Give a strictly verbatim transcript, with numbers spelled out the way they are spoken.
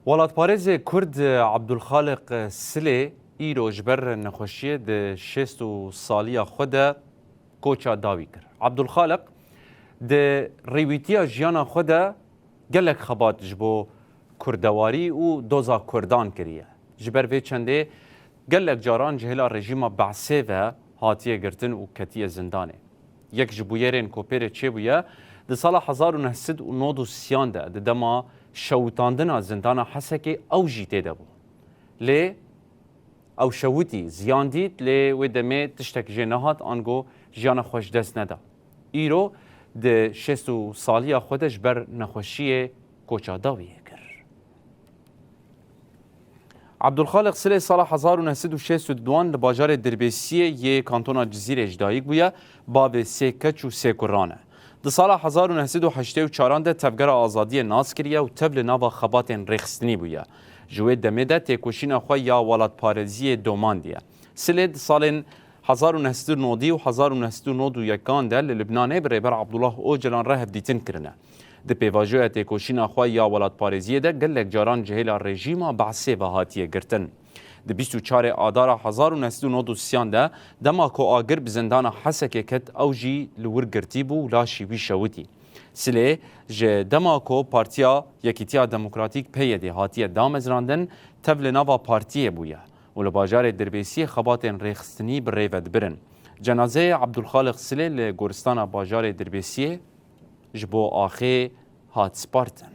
Welatparêzê Kurd Abdulxaliq Silê îro ji ber nexweşiyê di şêst û saliya xwe de koça dawî kir. Abdulxaliq di rêwîtiya jiyana xwe de gelek xebat ji bo kurdewarî û doza kurdan kiriye. Ji ber vê çendê gelek caran ji hêla rejîma Be'sê ve hatiye girtin û ketiye zindanê. Yek ji bûyerên ku pê re çêbûye, di sala hezar û neh sed û nod û sî de di dema şewitandina zindana Hesekê ew jî tê de bû. Lê ew şewitî, ziyan dît, lê wê demê tiştek jê nehat, ango jiyana xwe ji dest neda. Îro di şêst û saliya xwe de ji ber nexweşiyê koça dawiyê kir. Abdulxaliq Silê sala hezar û neh sed û şêst û duan li bajarê Dirbêsiyê yê kantona Cizîrê ji dayik bûye, bavê sê keç û sê kuran e. Di sala hezar û neh sed û heştê û çaran de Tevgera Azadiyê nas kiriye û tev li nava xebatên rêxistinî bûye. Ji wê demê de têkoşîna xwe ya welatparêziyê domandiye. Silê di salên hezar û neh sed û nodî û hezar û neh sed û nod û yekan de li Libnanê bi Rêber Abdullah Ocalan re hevdîtin kirine. Di pêvajoya têkoşîna xwe ya welatparêziyê de gelek caran ji hêla rejîma Be'sê ve hatiye girtin. Di bîst û çarê Adara hezar û neh sed û nod û sî de dema ku agir bi zindana Hesekê ket, ew jî li wir girtî bû û laşî wî şewitî. Silê ji dema ku Partiya Yekîtiya Demokratîk, P Y D, hatiye damezrandin, tev li nava partiyê bûye û li bajarê Dirbêsiyê xebatên rêxistinî bi rê ve dibirin. Cenazeyê Abdulxaliq Silê li goristana bajarê Dirbêsiyê ji bo axê hat spartin.